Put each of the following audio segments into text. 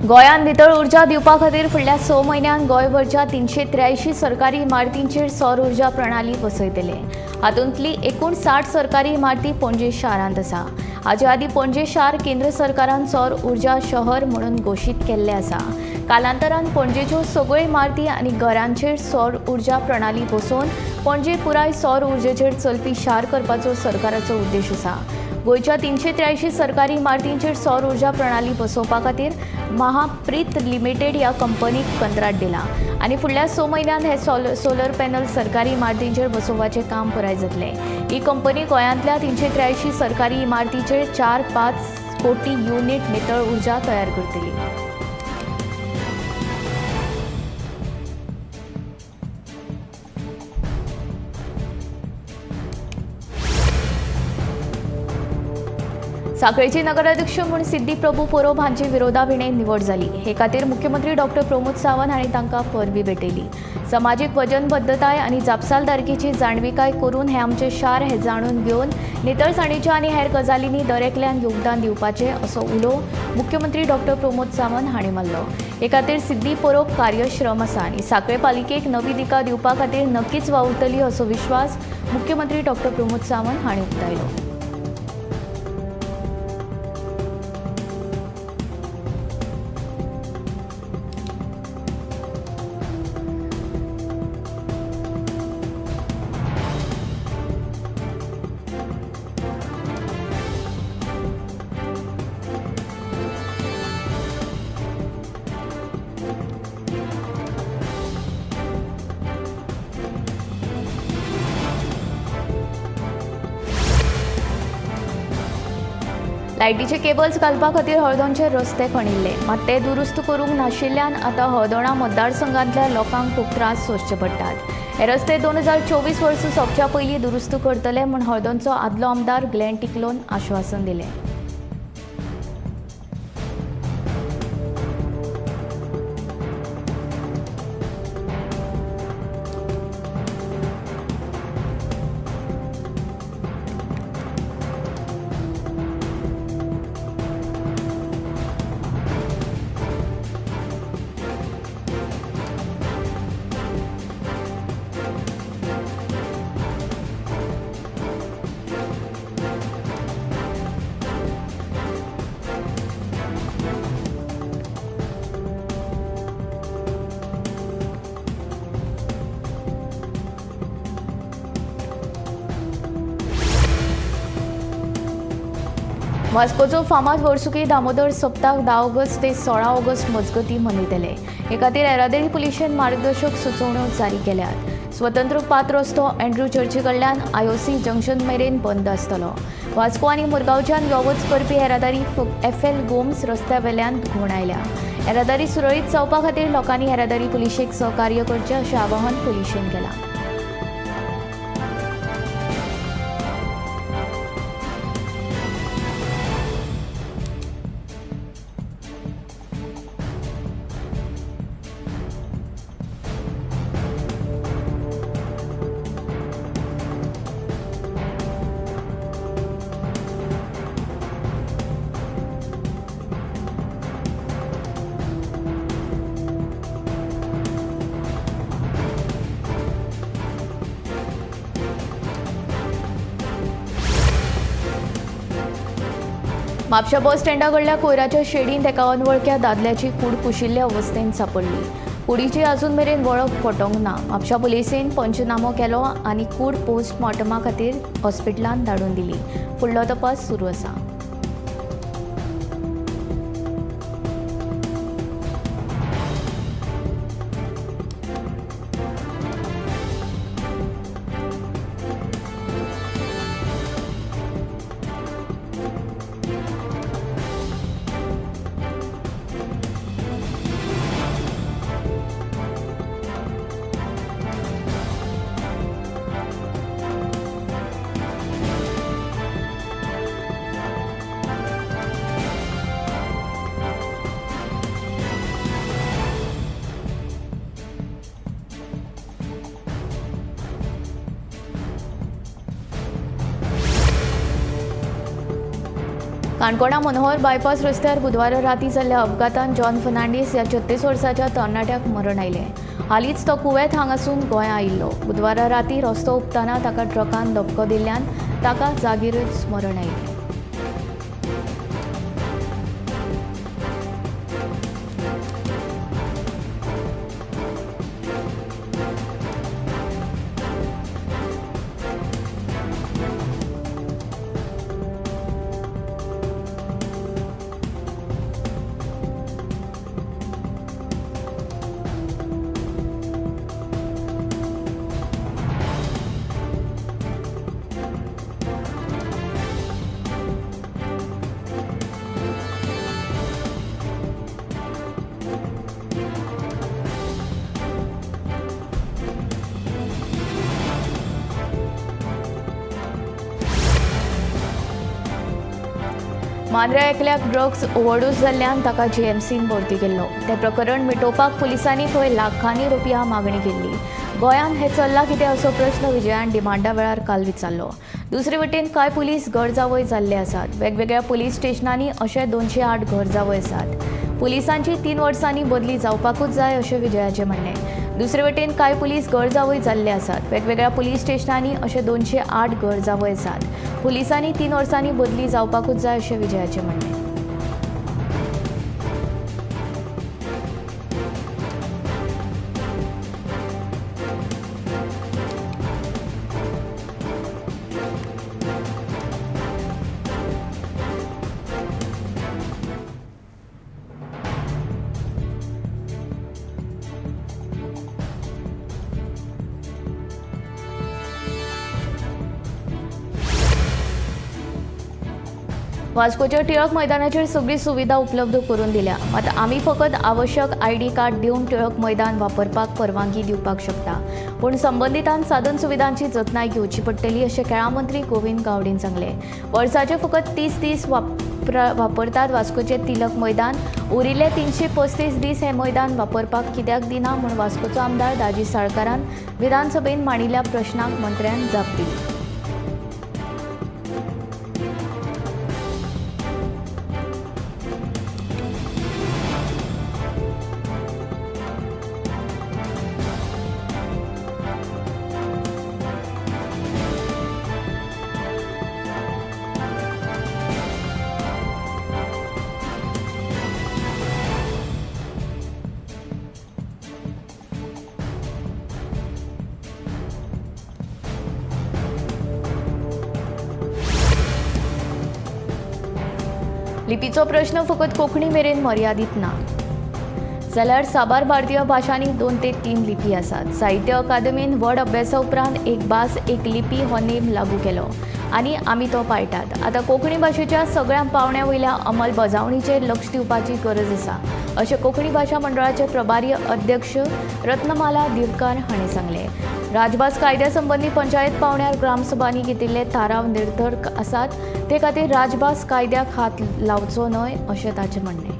गोंयांत नितळ उर्जा दिवपा खातीर फुडल्या 6 म्हयन्यांत गोंयभरच्या 383 सरकारी इमारतींचेर सौर उर्जा प्रणाली बसयतले. हातूंतली एकूण 60 सरकारी इमारती पणजे शारांत आसा. हाचे आदीं पणजे शार केंद्र सरकारान सौर उर्जा शहर म्हणून घोशीत केल्लें आसा. कालांतरान पणजेच्यो सगळ्यो इमारती आनी घरांचेर सौर उर्जा प्रणाली बसोवन पणजे पुराय सौर उर्जेचेर चलपी शार करपाचो सरकाराचो उद्देश आसा. गोंयच्या 383 सरकारी इमारतींचेर सौर उर्जा प्रणाली बसोवपा खातीर महाप्रीत लिमिटेड ह्या कंपनीक कंत्राट दिला आनी फुडल्या 6 म्हयन्यांत हे सोलर पॅनल सरकारी इमारतींचेर बसोवपाचें काम पुराय जातलें. ही कंपनी गोंयांतल्या 383 सरकारी इमारतींचेर 4-5 कोटी युनिट नितळ उर्जा तयार करतली. साखळेचे नगराध्यक्ष म्हूण सिद्धी प्रभू पोरोब हांची विरोधाविणे निवड जाली. हे खातीर मुख्यमंत्री डॉक्टर प्रमोद सावंत हांणी तांकां परबीं भेटयली. समाजीक वचनबद्धताय आनी जापसालदारकीची जाणविकाय करून हें आमचें शार हें जाणून घेवन नितळसाणीच्या आनी हेर गजालींनी दरेकल्यान योगदान दिवपाचें असो उलो मुख्यमंत्री डॉक्टर प्रमोद सावंत हांणी मारलो. हे खातीर सिद्धी पोरोब कार्यश्रम आसा आनी साखळे पालिकेक नवी दिका दिवपा खातीर नक्कीच वावुरतली असो विश्वास मुख्यमंत्री डॉक्टर प्रमोद सावंत हांणी उक्तायलो. लायटीचे केबल्स घालपा खातीर हळदोणचे रस्ते खणिल्ले, मात ते दुरुस्त करूंक नाशिल्ल्यान आतां हळदोणा मतदारसंघांतल्या लोकांक खूब त्रास सोंसचे पडटात. हे रस्ते 2024 वर्स सोंपच्या पयलीं दुरुस्त करतले म्हूण हळदोणचो आदलो आमदार ग्लॅन टिकलोन आश्वासन दिलें. वास्कोचो फामाद वर्सुकी दामोदर सप्ताक 10 ऑगस्ट ते 16 ऑगस्ट मजगतीं मनयतले. हे खातीर येरादारी पुलिशेन मार्गदर्शक सुचोवण्यो जारी केल्यात. स्वतंत्र पात रस्तो एंड्रू चर्ची कडल्यान आयओसी जंक्शन मेरेन बंद आसतलो. वास्को आनी मुरगांवच्यान यो वच करपी येरादारी एफ.एल. गोम्स रस्त्या वेल्यान घुंवडायल्या. येरादारी सुरळीत जावपा खातीर लोकांनी येरादारी पुलिशेक सहकार्य करचें अशें आवाहन पुलिशेन केलां. म्हापशा बस स्टँडा कडल्या कोयराच्या शेडींत एका अनवळख्या दादल्याची कूड कुशिल्ले अवस्थेंत सांपडली. कुडीची अजून मेरेन वळख पटोवंक ना. म्हापशा पुलिसेन पंचनामो केलो आनी कूड पोस्टमॉर्टमा खातीर हॉस्पिटलांत धाडून दिली. फुडलो तपास सुरू आसा. काणकोणा मनोहर बायपास रस्त्यार बुधवारा राती जाल्ल्या अपघातान जॉन फर्नांडीस ह्या 36 वर्साच्या तरणाट्याक मरण आयलें. हालींच तो कुवेत हांगासून गोंया आयिल्लो. बुधवारा राती रस्तो हुपतना ताका ट्रकान धपको दिल्ल्यान ताका जागीरच मरण आयलें. मांद्र्या एकल्याक ड्रग्स ओव्हरडोज जाल्ल्यान ताका जीएमसीन भरती केल्लो. तें प्रकरण मिटोवपाक पुलिसांनी थंय लाखांनी रुपया मागणी केल्ली. गोंयांत हें चल्लां कितें असो प्रश्न विजयान डिमांडा वेळार काल विचारलो. दुसरे वटेन कांय पुलीस घर जावय जाल्ले आसात. वेगवेगळ्या पुलीस स्टेशनांनी अशे 208 घर जावय आसात. पुलिसांची 3 वर्सांनी बदली जावपाकूच जाय अशें विजयाचें म्हणणें. दुसरे वटेन कांय पुलीस घर जावय जाल्ले आसात. वेगवेगळ्या पुलीस स्टेशनांनी अशे 208 घर जावय आसात. पुलिसांनी 3 वर्सांनी बदली जावपाकूच जाय अशें विजयाचें म्हणणें. वास्कोच्या टिळक मैदानाचेर सगळी सुविधा उपलब्ध करून दिल्या. मात आमी फकत आवश्यक आयडी कार्ड दिवन टिळक मैदान वापरपाक परवानगी दिवपाक शकता, पूण संबंदितांक साधन सुविधांची जतनाय घेवची पडटली अशें खेळां मंत्री गोविंद गावडेन सांगलें. वर्साचे फकत 30 दीस वापरतात वास्कोचें तिलक मैदान. उरिल्ले 335 दीस हें मैदान वापरपाक कित्याक दिना म्हूण वास्कोचो आमदार दाजी साळकारान विधानसभेन मांडिल्ल्या प्रश्नाक मंत्र्यान जाप दिली. लिपीचो प्रश्न फकत कोंकणी मेरेन मर्यादीत ना जाल्यार साबार भारतीय भाशांनी 2 ते 3 लिपी आसात. साहित्य अकादमीन व्हड अभ्यासा उपरांत एक भास एक लिपी हो नेम लागू केलो आनी आमी तो पाळटात. आतां कोंकणी भाशेच्या सगळ्या पावंड्या वयल्या अंमलबजावणीचेर लक्ष दिवपाची गरज आसा अशें कोंकणी भाशा मंडळाचे प्रभारी अध्यक्ष रत्नमाला दिवकार हांणी सांगलें. राजभास कायद्या संबंदी पंचायत पावंड्यार ग्रामसभांनी घेतिल्ले थाराव निर्धर्क आसात, ते खातीर राजभास कायद्याक हात लावचो न्हय अशें ताचें म्हणणें.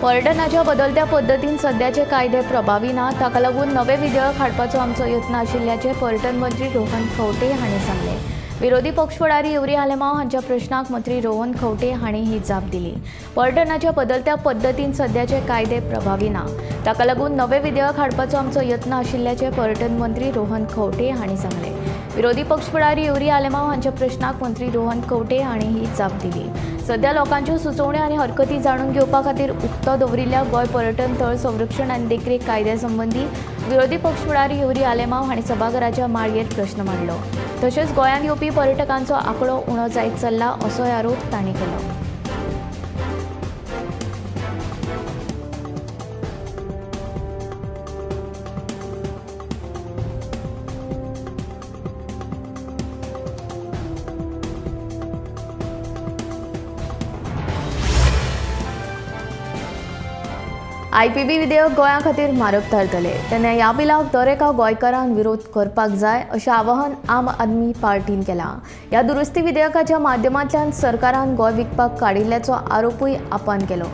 पर्यटनाच्या बदलत्या पद्दतीन सद्याचे कायदे प्रभावी ना, ताका लागून नवे विधेयक हाडपाचो आमचो यत्न आशिल्ल्याचें पर्यटन मंत्री रोहन खंवटे हांणी सांगलें. विरोधी पक्ष फुडारी युरी आलेमांव हांच्या प्रश्नाक मंत्री रोहन खंवटे हांणी ही जाप दिली. पर्यटनाच्या बदलत्या पद्दतीन सद्याचे कायदे प्रभावी ना, ताका लागून नवे विधेयक हाडपाचो आमचो यत्न आशिल्ल्याचें पर्यटन मंत्री रोहन खंवटे हांणी सांगलें. विरोधी पक्ष फुडारी युरी आलेमांव हांच्या प्रश्नाक मंत्री रोहन खंवटे हांणी ही जाप दिली. सध्या लोकांच्यो सुचोवण्यो आनी हरकती जाणून घेवपा खातीर उक्तो दवरिल्ल्या गोंय पर्यटन थळ संरक्षण आनी देखरेख कायद्या संबंदी विरोधी पक्ष फुडारी युरी आलेमांव हांणी सभाघराच्या माळयेर प्रश्न मांडलो. तशेंच गोंयांत येवपी पर्यटकांचो आंकडो उणो जायत चल्ला असोय आरोप तांणी केलो. आयपीबी विधेयक गोंया खातीर मारक थारतले। तेन्ना ह्या बिलाक दर एका गोंयकारान विरोध करपाक जाय अशें आवाहन आम आदमी पार्टीन केलां। ह्या दुरुस्ती विधेयकाच्या माध्यमांतल्यान सरकारान गोंय विकपाक काडिल्ल्याचो आरोपूय आपान केलो।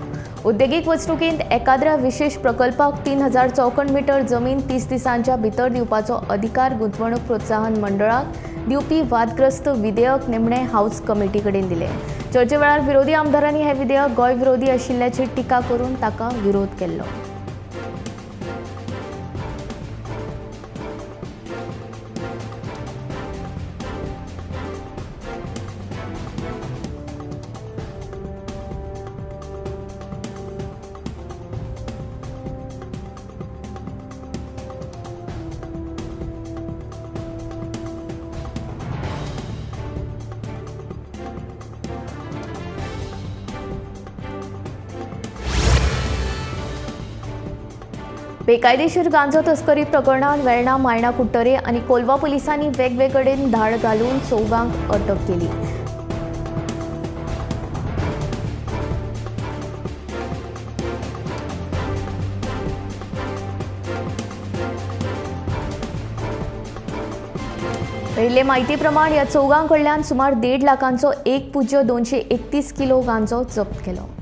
उद्देगीक वसणुकींत एकाद्र्या विशेष प्रकल्पाक 3000 चौखण मीटर जमीन 30 दिसांच्या भितर दिवपाचो अधिकार गुंतवणूक प्रोत्साहन मंडळाक दिवपी वादग्रस्त विधेयक निमणे हाऊस कमिटी कडेन दिले। चर्चे वेळार विरोधी आमदारांनी हे विधेयक गोंय विरोधी आशिल्ल्याची टिका करून ताका विरोध केल्लो। बेकायदेशीर गांजो तस्करी प्रकरणांत वेर्णा मायणा कुट्टरे आनी कोलवा पुलिसांनी वेगवेगळेन धाड घालून चौगांक अटक केली। मेळिल्ले म्हायती प्रमाण ह्या चौगां कडल्यान सुमार 1.5 लाखांचो 1.231 किलो गांजो जप्त केलो।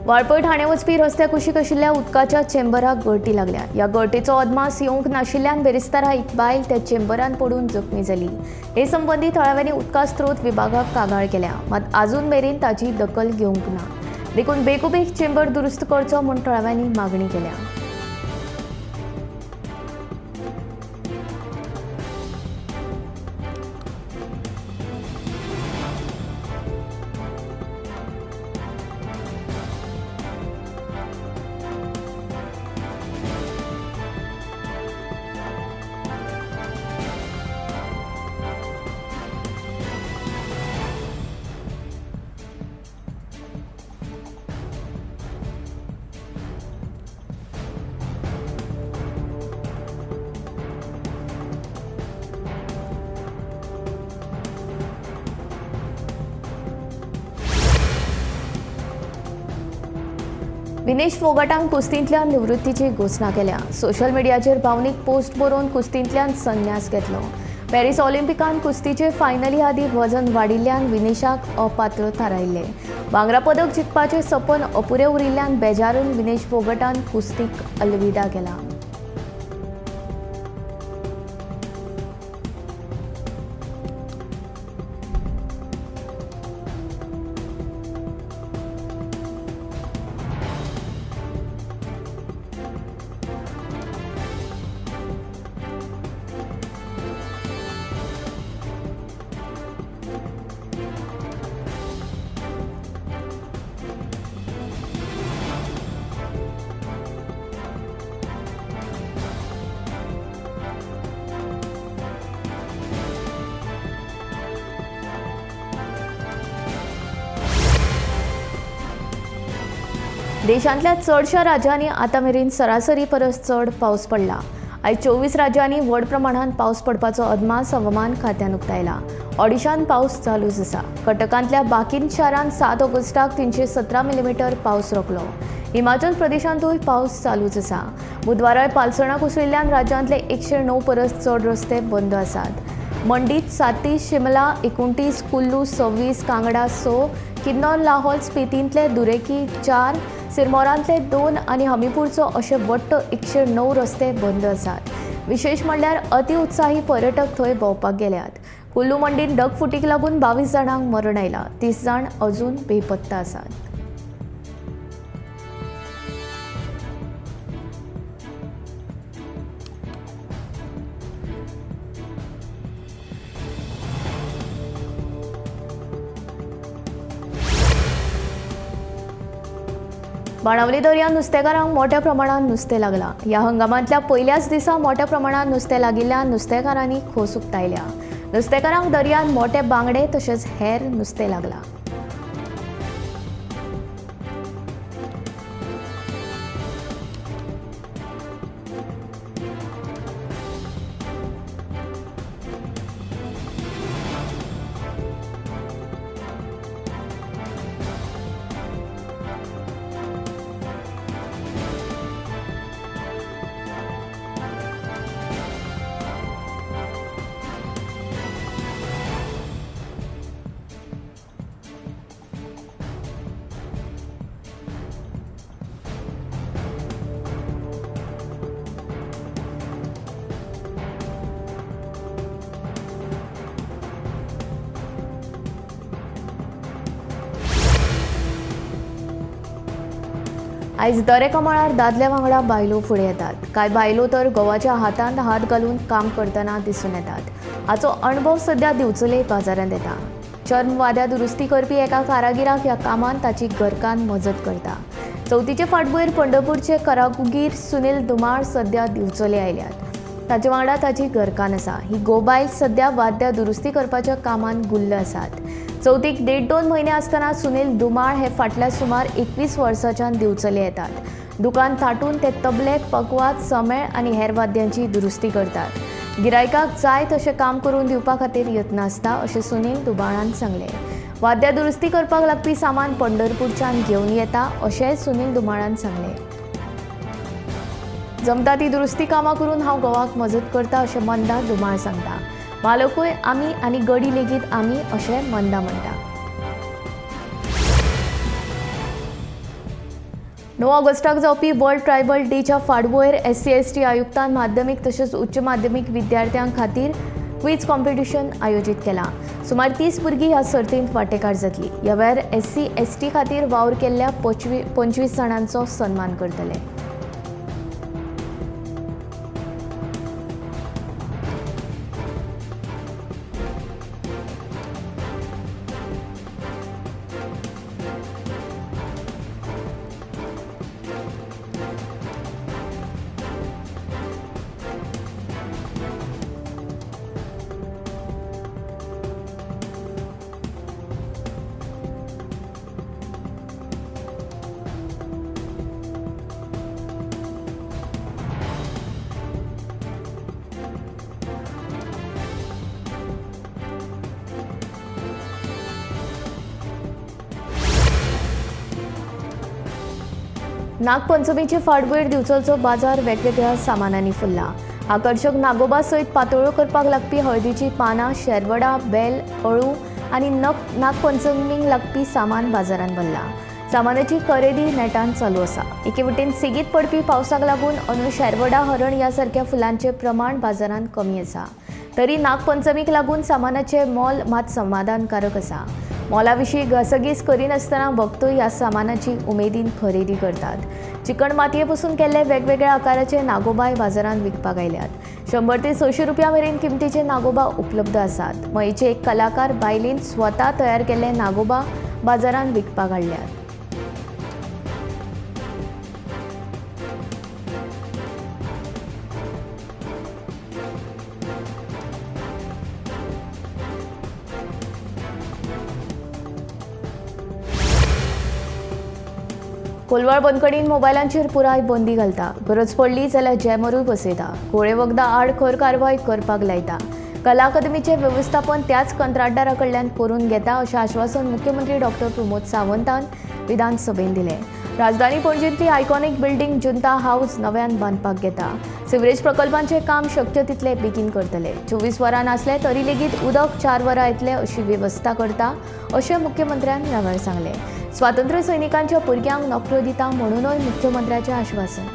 वाळपय ठाणे वचपी रस्त्या कुशीक आशिल्ल्या उदकाच्या चेंबराक गळटी लागल्या। ह्या गळटेचो अदमास येवंक नाशिल्ल्यान बेरेस्तारा एक बायल त्या चेंबरान पडून जखमी जाली। हे संबंदी थळाव्यांनी उदका स्रोत विभागाक कागाळ केल्या, मात आजून मेरेन ताची दखल घेवंक ना। देखून बेगोबेग चेंबर दुरुस्त करचो म्हूण थळाव्यांनी मागणी केल्या। विनेश फोगाटान कुस्तींतल्यान निवृत्तीची घोशणा केल्या। सोशल मिडियाचेर भावनीक पोस्ट बरोवन कुस्तींतल्यान संन्यास घेतलो। पॅरीस ऑलिम्पिकान कुस्तीचे फायनली आदी वजन वाडिल्ल्यान विनेशाक अपात्र थारायिल्ले। भांगरा पदक जिखपाचें सपन अपुरें उरिल्ल्यान बेजारून विनेश फोगाटान कुस्तीक अलविदा केला। देशांतल्या चडशा राज्यांनी आतां मेरेन सरासरी परस चड पावस पडला। आयज 24 राज्यांनी व्हड प्रमाणांत पावस पडपाचो अदमास हवामान खात्यान उक्तायला। ओडिशान पावस चालूच आसा। कटकांतल्या बाकीन शारांत 7 ऑगस्टाक 317 मिलीमीटर पावस रोखलो। हिमाचल प्रदेशांतूय पावस चालूच आसा। बुधवाराय पालसणां कोसळिल्ल्यान राज्यांतले 109 परस चड रस्ते बंद आसात। मंडीत 37, शिमला 29, कुल्लू 26, कांगडा 6, किन्नौर लाहोल स्पितींतले दुरेकी 4, सिरमोरांतले 2 आनी हमीरपूरचो अशे वट्ट 109 रस्ते बंद आसात। विशेष म्हणल्यार अतिउत्साही पर्यटक थंय भोंवपाक गेल्यात। कुल्लू मंडीत ढगफुटीक लागून 22 जाणांक मरण आयलां, 30 जाण अजून बेपत्ता आसात। बाणावली दर्यांत नुस्तेकारांक मोठ्या प्रमाणात नुस्तें लागलां. ह्या हंगामांतल्या पयल्याच दिसा मोठ्या प्रमाणात नुस्तें लागिल्ल्यान नुस्तेकारांनी खोस उक्तायल्या. नुस्तेकारांक दर्यांत मोठे बांगडे तशेंच हेर नुस्तें लागलां. आयज दरेका मळार दादल्या वांगडा बायलो फुडें येतात. कांय बायलो तर घोवाच्या हातांत हात घालून काम करतना दिसून येतात. हाचो अणभव सध्या दिवचले बाजारांत येता. चर्मवाद्या दुरुस्ती करपी एका कारागिराक ह्या कामांत ताची घरकान्न मजत करता. चवथीचे फाटभुंयेर पंढरपूरचे कारागीर सुनील धुमाळ सध्या दिवचले आयल्यात. ताचे वांगडा ताची घरकान्न आसा. ही गोबायल सध्या वाद्या दुरुस्ती करपाच्या कामांत गुल्ल आसात. चवथीक 1.5-2 म्हयने आसतना सुनील धुमाळ हे फाटल्या सुमार 21 वर्सांच्यान दिवचले येतात. दुकान थाटून ते तबले, पकवाज, समेळ आनी हेर वाद्यांची दुरुस्ती करतात. गिरायकाक जाय तशें काम करून दिवपा खातीर यत्न आसता अशें सुनील धुमाळान सांगलें. वाद्या दुरुस्ती करपाक लागपी सामान पंढरपूरच्यान घेवन येता अशेंय सुनील धुमाळान सांगलें. जमता ती दुरुस्ती कामां करून हांव घोवाक मजत करता अशें मंदा धुमाळ सांगता. मालकूय आमी आनी गडी लेगीत आमी अशें मंदा म्हणटा. 9 ऑगस्टाक जावपी वर्ल्ड ट्रायबल डेच्या फाटभुंयेर SC ST आयुक्तान माध्यमीक तशेंच उच्च माध्यमीक विद्यार्थ्यां खातीर क्वीज कॉम्पिटिशन आयोजीत केलां. सुमार 30 भुरगीं ह्या सर्तींत वांटेकार जातली. ह्या वेळार SC ST खातीर वावर केल्ल्या 25 जाणांचो सन्मान करतले. नागपंचमीचे फाटभुंयेर दिवचलचो बाजार वेगवेगळ्या सामानांनी फुल्ला. आकर्शक नागोबा सयत पातोळ्यो करपाक लागपी हळदीची पानां, शेरवडा, बेल, अळू आनी नागपंचमीक लागपी सामान बाजारांत भरलां. सामानाची खरेदी नेटान चालू आसा. एके वटेन सेगीत पडपी पावसाक लागून अंदू शेरवडा, हरण ह्या सारक्या फुलांचें प्रमाण बाजारांत कमी आसा. तरी नागपंचमीक लागून सामानाचें मोल मात समाधानकारक आसा. मोला विशीं घसघीस करिनासतना भक्तूय ह्या सामानाची उमेदीन खरेदी करतात. चिकण मातये पसून केल्ले वेगवेगळ्या आकाराचे नागोबाय बाजारांत विकपाक आयल्यात. 100 ते 600 रुपया मेरेन किमतीचे नागोबा उपलब्ध आसात. मयेचे एक कलाकार बायलेन स्वता तयार केल्ले नागोबा बाजारांत विकपाक हाडल्यात. कोलवाळ बंदखणीन मोबायलांचेर पुराय बंदी घालता. गरज पडली जाल्यार जॅमरूय बसयता. घोळे वखदां आड खर कारवाय करपाक लायता. कला अकादमीचें वेवस्थापन त्याच कंत्राटदारा कडल्यान करून घेता अशें आश्वासन मुख्यमंत्री डॉक्टर प्रमोद सावंतान विधानसभेन दिलें. राजधानी पणजेंतली आयकॉनिक बिल्डिंग जुंता हाऊस नव्यान बांदपाक घेता. सिवरेज प्रकल्पांचें काम शक्य तितले बेगीन करतले. 24 वरां नासले तरी लेगीत उदक 4 वरां येतलें अशी वेवस्था करता अशें मुख्यमंत्र्यान ह्या वेळार सांगलें. स्वातंत्र्य सैनिकांच्या भुरग्यांक नोकऱ्यो दिता म्हणूनय मुख्यमंत्र्याचें आश्वासन.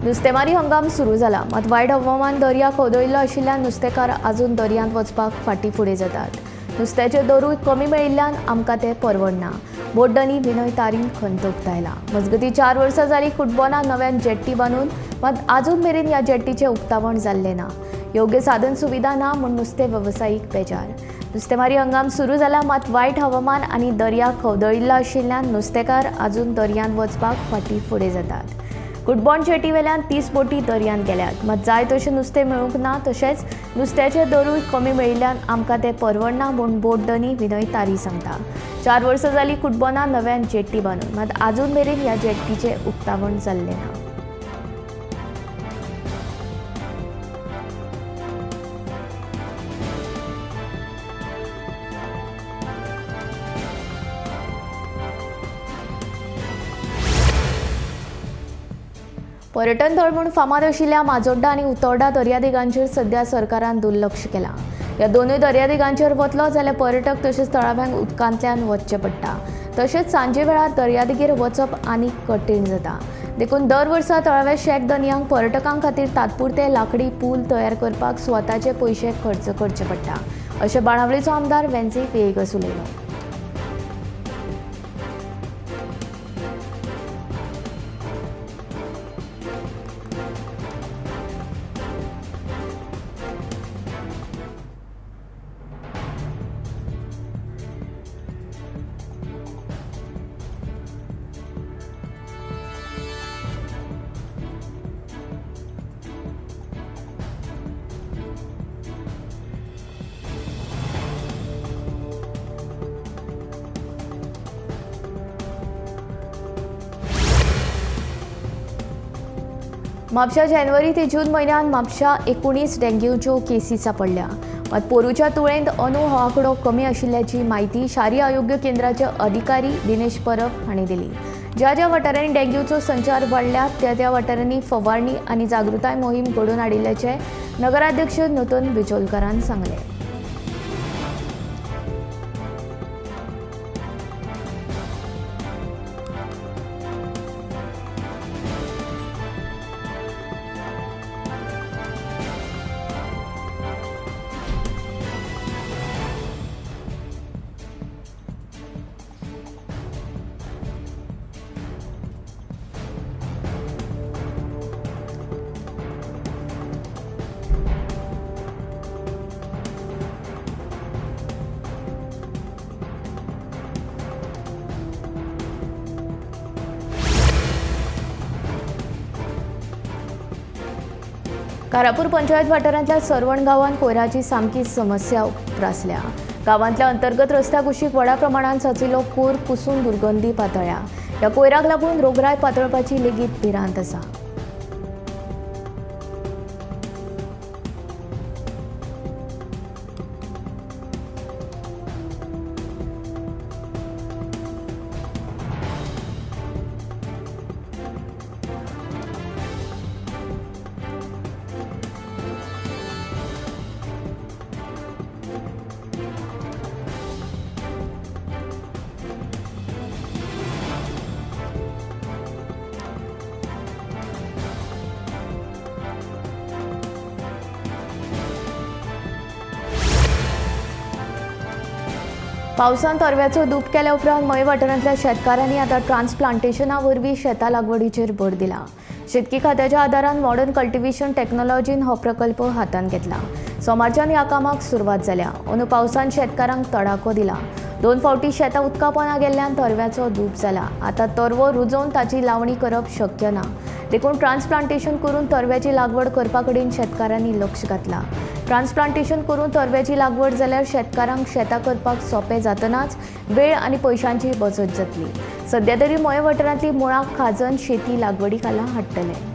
नुस्तेमारी हंगाम सुरू जाला, मात वायट हवामान दर्या खवदळिल्लो आशिल्ल्यान नुस्तेकार आजून दर्यांत वचपाक फाटीं फुडें जातात। नुस्त्याचे दरूय कमी मेळिल्ल्यान आमकां ते परवडना। बोट धनी विनय तारीन खंत उक्तायला। मजगतीं 4 वर्सां जालीं कुटबोना नव्यान जेट्टी बांदून, मात आजून मेरेन ह्या जेट्टीचें उक्तावण जाल्लें ना। योग्य साधन सुविधा ना म्हूण नुस्तें वेवसायीक बेजार। नुस्तेमारी हंगाम सुरू जाला, मात वायट हवामान आनी दर्या खवदळिल्लो आशिल्ल्यान नुस्तेकार आजून दर्यांत वचपाक फाटीं फुडें जातात। कुटबोण जेटी वेल्यान 30 बोटी दर्यांत गेल्यात, मात जाय तशें नुस्तें मेळूंक ना। तशेंच नुस्त्याचे दरूय कमी मेळिल्ल्यान आमकां तें परवडना म्हूण बोट धनी विनय तारी सांगता। 4 वर्सां जालीं कुटबोना नव्यान जेट्टी बांदून, मात आजून मेरेन ह्या जेट्टीचें उक्तावण जाल्लें ना। पर्यटन थळ म्हूण फामाद आशिल्ल्या माजोड्डा आनी उतोर्डा दर्यादेगांचेर सध्या सरकारान दुर्लक्ष केलां। ह्या दोनूय दर्यादेगांचेर वतलो जाल्यार पर्यटक तशेंच थळाव्यांक उदकांतल्यान वचचें पडटा। तशेंच सांजे वेळार दर्यादेगेर वचप आनीक कठीण जाता। देखून दर वर्सा थळाव्या शॅक धनयांक पर्यटकां खातीर तात्पुरते लाकडी पूल तयार करपाक स्वताचे पयशे खर्च करचे पडटा, अशें बाणावलीचो आमदार वेन्झी व्हिएगस उलयलो। म्हापशा जानेवारी ते जून म्हयन्यांत म्हापशा 19 डेंग्यूच्यो केसी सांपडल्या। मात पोरूच्या तुळेंत अंदू हो आंकडो कमी आशिल्ल्याची म्हायती शारी आरोग्य केंद्राचे अधिकारी दिनेश परब हांणी दिली। ज्या ज्या वाठारांनी डेंग्यूचो संचार वाडल्या त्या त्या वाठारांनी फवारणी आनी जागृताय मोहीम घडोवन हाडिल्ल्याचें नगराध्यक्ष नूतन बिचोलकारान सांगलें। कारापूर पंचायत वाठारांतल्या सरवण गांवांत कोयराची सामकी समस्या उप्रासल्या। गांवांतल्या अंतर्गत रस्त्या कुशीक व्हडा प्रमाणांत साचिल्लो कोयर कुसून दुर्गंधी पातळ्ळ्या। ह्या कोयराक लागून रोगराय पातळपाची लेगीत भिरांत आसा। पावसान तरव्याचो धूप केल्या उपरांत मये वाठारांतल्या शेतकारांनी आतां ट्रान्सप्लांटेशना वरवीं शेतां लागवडीचेर भर दिला। शेतकी खात्याच्या आदारान मॉडर्न कल्टिवेशन टॅक्नॉलॉजीन हो प्रकल्प हातांत घेतला। सोमारच्यान ह्या कामाक सुरवात जाल्या। अंदू पावसान शेतकारांक तडाखो दिला। 2 फावटी शेतां उदका पोंदा गेल्ल्यान तरव्याचो धूप जाला। आतां तरवो रुजोवन ताची लावणी करप शक्य ना, देखून ट्रान्सप्लांटेशन करून तरव्याची लागवड करपा कडेन शेतकारांनी लक्ष घातलां। ट्रान्सप्लांटेशन करून तरव्याची लागवड जाल्यार शेतकारांक शेतां करपाक सोंपें जातनाच वेळ आनी पयशांची बचत जातली। सध्या तरी मये वाठारांतली मुळां खाजन शेती लागवडी खाला हाडटले।